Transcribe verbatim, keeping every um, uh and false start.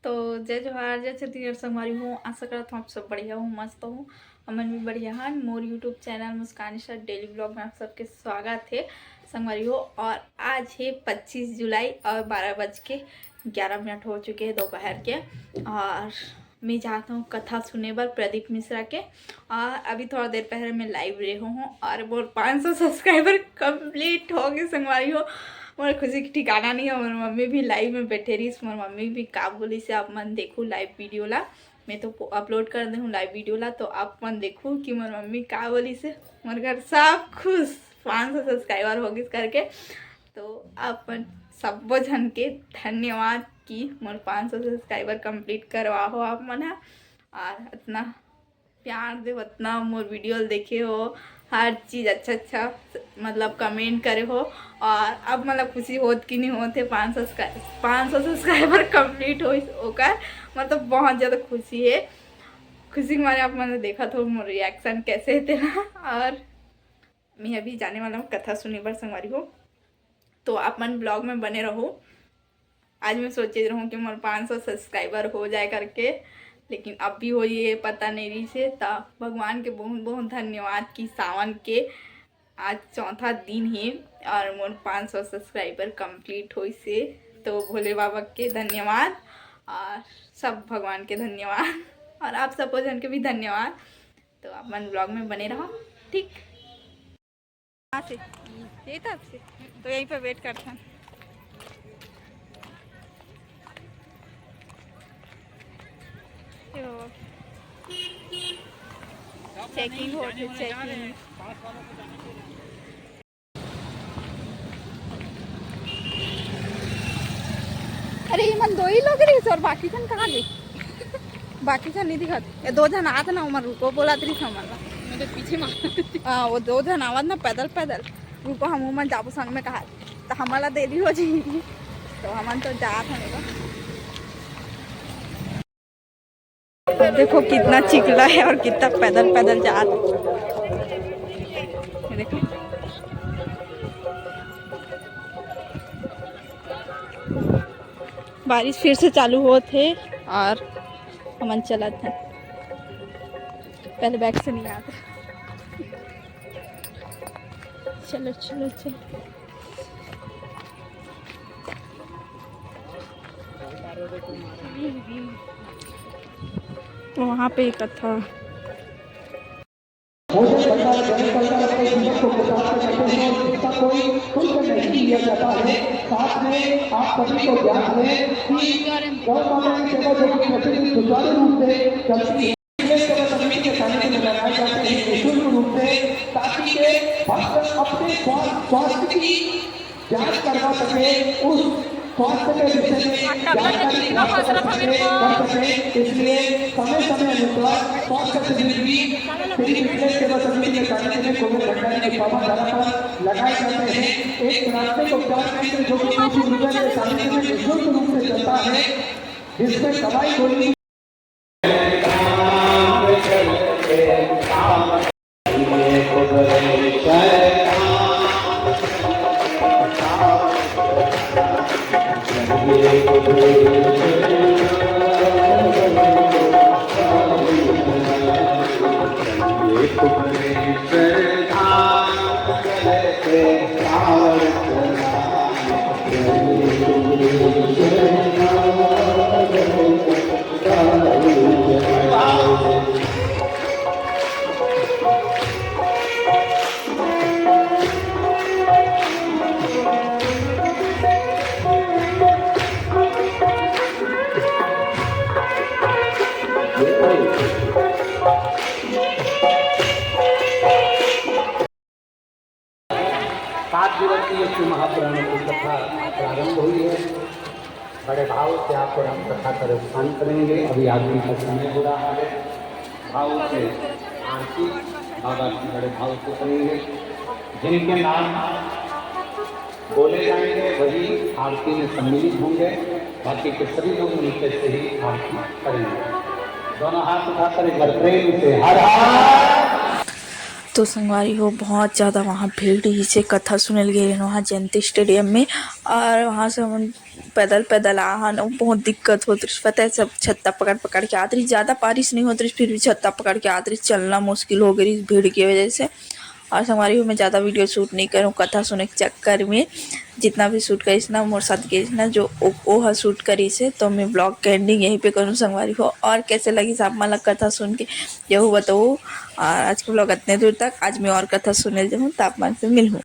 तो जय जोहार, जय छत्तीसगढ़ संगवारी हो। आशा करत हूँ आप सब बढ़िया हो, मस्त हो। हमन भी बढ़िया हन। मोर YouTube चैनल मुस्कान ईशा डेली व्लॉग में आप सबके स्वागत है संगवारी हो। और आज है पच्चीस जुलाई और बारह बज के ग्यारह मिनट हो चुके हैं दोपहर के। और मैं जात हूँ कथा सुने बर प्रदीप मिश्रा के। और अभी थोड़ा देर पहले मैं लाइव रहे हूँ और मोर पाँच सौ सब्सक्राइबर कंप्लीट हो गए संगवारी हो। मोर खुशी के ठिकाना नहीं है। मोर मम्मी भी लाइव में बैठे रहिस। मोर मम्मी भी का बोलिस आप मन देखू लाइव वीडियो ला। मैं तो अपलोड कर दे हूँ लाइव वीडियो ला, तो आप मन देखू कि मोर मम्मी का बोलिस। मोर घर सब खुश, पाँच सौ सब्सक्राइबर हो गइस करके। तो आप मन सब्बो झन के धन्यवाद कि मोर पाँच सौ सब्सक्राइबर कंप्लीट करवा हो आप मन ह। और इतना प्यार दे, उतना मोर वीडियो ल देखे हो, हर चीज़ अच्छा अच्छा मतलब कमेंट करे हो। और अब मतलब खुशी होत कि नहीं होत है, पाँच सौ सब्सक्राइबर कंप्लीट होइस ओकर, मतलब बहुत ज़्यादा खुशी है। खुशी के मारे आप मन देखत हो मोर रिएक्शन कैसे है तेला। और मैं अभी जाने वाला हूँ कथा सुने बर संगवारी हो, तो आप मन ब्लॉग में बने रहो। आज मैं सोचे रहूँ कि मोर पाँच सौ सब्सक्राइबर हो जाए करके, लेकिन अब भी होही ये पता नहीं रहिस हे। त भगवान के बहुत बहुत धन्यवाद कि सावन के आज चौथा दिन हे और मोर पाँच सौ सब्सक्राइबर कंप्लीट होइस हे। तो भोले बाबा के धन्यवाद और सब भगवान के धन्यवाद और आप सबो झन के भी धन्यवाद। तो आप मन ब्लॉग में बने रहो, ठीक? कहाँ से? यही तरफ से। तो यहीं पे वेट करते हैं। चेकिंग होत हे, चेकिंग। अरे, ये मन दो ही लोग रहिस और बाकी झन कहाँ गए? बाकी झन नहीं दिखत। ये दो झन आत ना, ओमन रुको बोलत रहिस हमन ला। मैं तो पीछे मार। हाँ, वो दो झन आवत ना पैदल पैदल। रुको, हम ओमन जाबो संग में कहा, तो हमन ला देरी हो जाही। तो हमन तो जात हन एला। देखो कितना चिकला है और कितना पैदल पैदल जात। ये देखो, बारिश फिर से चालू होत हे और हमन चलत हन। पहले बैग से नहीं आते। चलो, चलो, चलो। वहाँ पे एक था। भोजन भंडार, जल भंडार अपने जीवन को प्रसाद में करते हैं और इसका कोई शुल्क नहीं लिया जाता है। साथ में आप सभी को ज्ञात है कि गौ माता की सेवा जो कि प्रतिदिन सुचारू रूप से चलती है, विशेष सेवा समिति के सानिध्य में लगाए जाते हैं निःशुल्क रूप से, ताकि के भक्त अपने स्वा-, स्वास्थ्य की जांच करवा सके, उस स्वास्थ्य के विषय में जानकारी प्राप्त कर सके, कर सके। इसलिए समय समय अनुसार स्वास्थ्य शिविर भी श्री विशेष सेवा समिति के सानिध्य में कोविड भंडारी के पावन द्वारा पर लगाए जाते हैं। एक प्राथमिक उपचार केंद्र जो कि कुछ गुरुजन के सानिध्य में निःशुल्क रूप से चलता है, जिसमें दवाई गोली सात दिवसीय शिव महापुराण की कथा प्रारंभ हुई है। बड़े भाव से आपको राम कथा का रसपान करेंगे। अभी आरती का समय हो रहा है। भाव से आरती बाबा की बड़े भाव से करेंगे। जिनके नाम बोले जाएंगे वही आरती में सम्मिलित होंगे, बाकी के सभी लोग नीचे से ही आरती करेंगे। दोनों हाथ उठाकर एक बार प्रेम से हर हर। तो संगवारी हो, बहुत ज्यादा वहाँ भीड़ रहिसे, कथा सुने ल गे रहेन वहाँ जयंती स्टेडियम में, और वहाँ से हमन पैदल पैदल आहन, अउ बहुत दिक्कत होत रहिस, पता है, सब छत्ता पकड़ पकड़ के आत रहिस, ज्यादा बारिश नहीं होत रहिस, फिर भी छत्ता पकड़ के आत रहिस, चलना मुश्किल हो गे रहिस भीड़ की वजह से। और संगवारी हो, मैं ज्यादा वीडियो शूट नहीं करूँ कथा सुने के चक्कर में, जितना भी शूट करिस ना, मोर साथ गे ना जो, ओ, ओ ह शूट करिस हे, तो मैं ब्लॉग के एंडिंग यहीं पे करूँ संगवारी हो। और कैसे लगिस आप मन ला कथा सुन के, यहू बताओ। और आज के ब्लॉग इतने दूर तक, आज मैं और कथा सुने जाऊँ, तो आप मन से मिलूँ।